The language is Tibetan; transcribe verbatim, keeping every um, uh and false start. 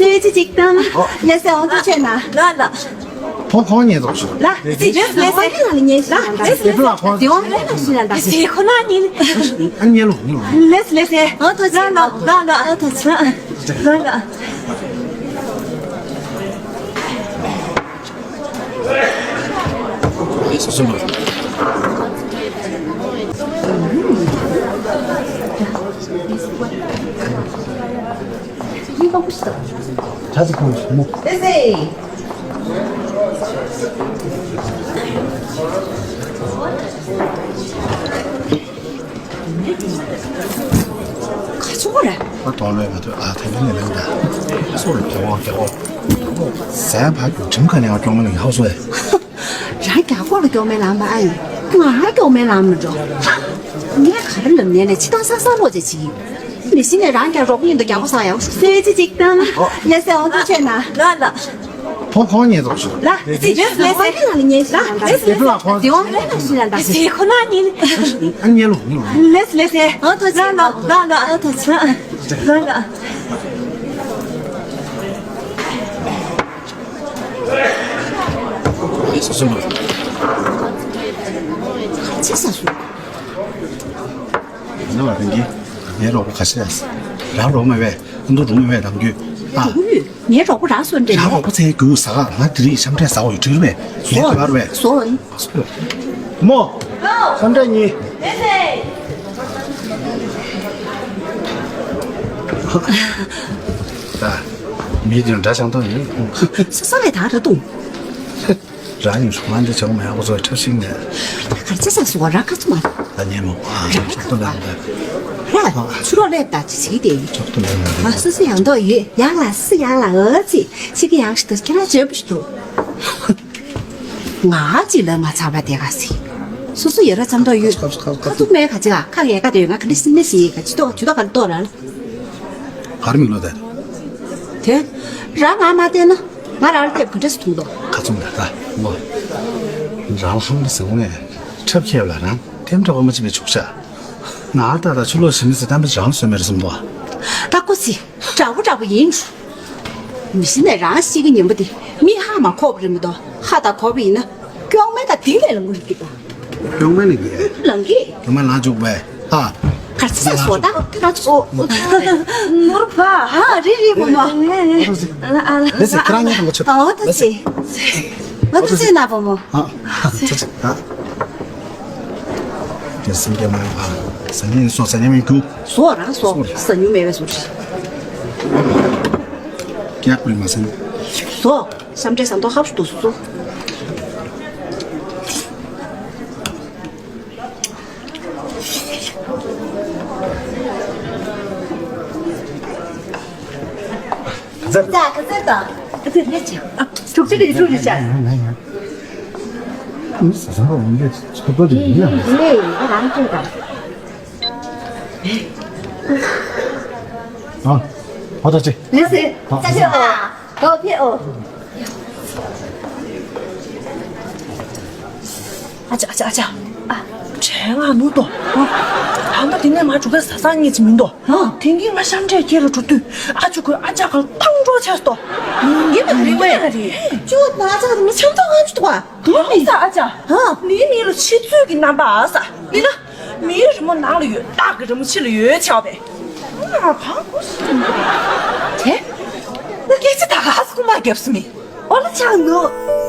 ལས་ཅི་ཅིག་དང་། ལས་སེ་འོང་དུ་ཆེ་ན། ལ་ལ། ཕོ་ཁོང་ཉེ་ཚོགས་ཤིག་ལ་ལས་ཅི་ལས་ལས་སེ་ལ་ལས་ཉེ་ལ་ལས་སེ་ལ་ཁོང་ལས་སེ་ཁོ་ན་ཉིན། ཨ་ཉེ་ལོ་ཉེ་ལོ། ལས་ལས་སེ་འོང་དུ་ཆེ་ན། ལ་ལ་ལ་ལ་ལ། ག་ཚོད་རེད། ཨ་དོ་ལོས་མ་ཐོས། ཨ་ཐེ་ལི་ནས་ལེན་ད། སོ་རུ་རྒྱལ་བོ་རྒྱལ་བོ། ཟས་ཕ་རྒྱུ་ཁྲིམས་ཁ་ནས་ཀྱོང་མ་ལ་ཡག་སོ་ཨེ། རང་རྒྱ་སྒོ་ལ་ཀྱོང་མེ་ལངས་པ་ཨ་ཡིན། ང་ཀྱོང་མེ་ལངས་མི་འགྲོ། ངས་ག་རེ་ལབ་ནས་ལས་ཅི་དང་ས་ས་ལོ་ཅེ་ཅི་ཡིན། མི་ཤི་ནས་རང་རྒྱ་རོགས་ཡིན་དུ་རྒྱ་སྒོ་ས་ཡག་སོ་ཅི་ཅིག་དང་། ལས་སེ་འོང་དུ་ཆེ་ན། ལ་ལ། ཕོ་ཁོང་ཉེ་ཚོགས་ཤིག་ལ་ལས་ལས་ལས་ལས་ལས་ལས་ལས་ལས་ལས་ལས་ཁོ་ན་ཉིན། ཨ་ཉེ་ལོ་ཉེ་ལོ། ལས་ལས་ལས། ཨ་ཐོ་ཆེ། ལ་ལ་ལ་ལ། ཨ་ཐོ་ཆེ། ལ་ལ། སོ་སོ་ལ། ཅི་ས་སུ། ང་ལ་རང་གི་ངའི་རོགས་པ་ག་ཤེད་ཡ། རང་རོགས་མེད་པས། ཨ་མདོ་རུང་མེད་པས་དམ་རྒྱུད། ཨ། རོགས་པ་ཡོད། ངའི་རོགས་པ་རང་སོན་འདྲེ་ངའི་མེད། རོགས་པ་ཚེ་རྒྱུ་ཟ་ག་ང་དེ་རིང་ཤམ་འབྲས་ཟ་འོ་ཡོད་དྲིལ་མེད། ངའི་དེ་བར་བས། སོ། མོ། ཤམ་འབྲས་གཉིས། ད། མི་དེ་འདྲ་ཆང་ཐོག་ཡིན། ས་ས་ལས་ད་ར་དུང་། རང་ཉིད་སྲོག་ལང་དེ་ཆོག་མེད་ཁོ་ཚོའི་འཁྲབ་ཤིང་ནས། གར་ཆ་ས་སུ་བ་ར་ཁ་ཚུ་མ། ད་ཉན་མོ། ཨ་ཆོག་ཏུ་ལ་འདི། ར་ཆུ་རོ་ལེབ་ད་ཅི་ཞིག་དེ་ཡིན། ཆོག་ཏུ་ལ་འདི། ཨ་སུ་སུ་ཡང་དོ་ཡོད་ཡག་ལ་སུ་ཡག་ལ་ཨ་ཙི་ཅི་གི་ཡག་ཤི་དུ་ཁྱེད་ར་བྱོས་པ་ཞིག་འདུག་ང་ཅི་ལ་མ་ཚར་བ་དེ་ག་སི། སུ་སུ་ཡོད་ར་ཙམ་དོ་ཡོད། ཁ་ཐུག་མེད་ག་ཅི་ལ་ཁ་ཡལ་ག་དེ་ཡོད། ང་ག་འདྲ་སི་མི་སི་ཡི་ག་ཅི་ཏོ་ཅི་ཏོ་ག་ཏོ་ར། གར་མིག་ལོ་དེ། དེ། ར་ང་མ་བལྟས་ན། ང་རང་ལ་ཐེབས་ག་འདྲ་སེ་ཐུང་དོ། ཁ་ཚུམ་ད་ད་ངོ་། རང་ལ་ཧམ་ལ་ཟེར་ངོ་ནས། འཁྲབ་ཁྱེར་ལ་རང་ཐེམ་འདྲ་བ་མ་ཅི་བའི་ཆུག་ཤ། ང་ད་ད་ཆུ་ལོ་ཞིམ་ཟེར་གཏམ་པ་རང་སོན་མེར་སོམ་དོ། ད་ཀོ་སི། དྲག་པོ་དྲག་པོ་ཡིན། མི་ཤི་ནས་རང་ཤི་གི་ཉིན་པ་དེ་མི་ཧ་མ་ཁོག་པ་རེད་མི་དོ། ཧ་ད་ཁོག་པ་ཡིན་ན། ཀྱོག་མེ་ད་དེ་ལས་ལ་ངུ་རིག་གི་དོ། ཀྱོག་མེ་ནི་གི། ལང་གི། ཀྱོག་མེ་ལང་ཆོག་པས། ཨ། གར་ཚི་ས་སོ་ད་ཁ་ཚོ། ནོར་བ་ཧ་རི་རི་བུ་མོ། ལ་ཨ་ལ། ལེ་སི་ཁྱེད་རང་ཉིད་དང་ཆོད། ཨོ་ད་སི། ང་ད་སི་ན་བུ་མོ། ཨ། ཚ་ཚ་ཨ། དེ་སིང་གེ་མ་ཨ། ས་ཉིན་སོ་ས་ཉིན་མི་ཁུ། སོ་རང་སོ། ས་ཉུ་མེ་བེ་སུ་ཤི། ཀྱག་པི་མ་སན། སོ། སམ་ཏྲེ་སམ་ཏོ་ཧབ་སྟུ་སུ། ཛ་ཁ་ཛ་ད། ཁ་ཛ་ལེ་ཅི། ཨ། ཐུག་ཅི་ལེ་ཐུག་ལེ་ཅ། ཨ། ཧོ་ད་ཅི། ལེ་སེ། ཨ། ཨོ་ཕེ་ཨོ། ཨ་ཅག་ཨ་ཅག་ཨ་ཅག་ཨ། དྲན་ང་ནུ་ཏོ། ཨ། ད་ལྟ་དེ་ནས་མ་འགྲོ་གི་ས་ས་ངེས་ཅི་མིན་ཏོ། ཨ། དེང་གི་ང་ཤམ་འདྲེ་སྐྱེ་ལ་འགྲོ་དུས་ཨ་ཅག་གི་ཨ་ཅག་ག་ཐང་འགྲོ་ཆས་ཏོ། ཡིན་གི་མ་རེད་པས། ཅོ་ན་ཅག་མི་ཆམ་ཐང་ང་ཅི་ཏོ། དེ་མི་ས་ཨ་ཅག་ཨ། ནི་མི་ལ་ཕྱི་ཚུལ་གྱི་རྣམ་པ་ཨ་ས་ཡིན་ན། མིའི་རི་མོ་ནང་ལ་ཡོད། སྟག་གི་རི་མོ་ཕྱི་ལ་ཡོད་ཆགས་པས། ང་གང་གོ་སྲིད་མི་འདུག་དེ། ང་སྐད་ཆ་ད་ག་སེ་རྐུན་མ་རྒྱབ་སེ་མིན། ཨོ་ལ་ཆགས་འདུག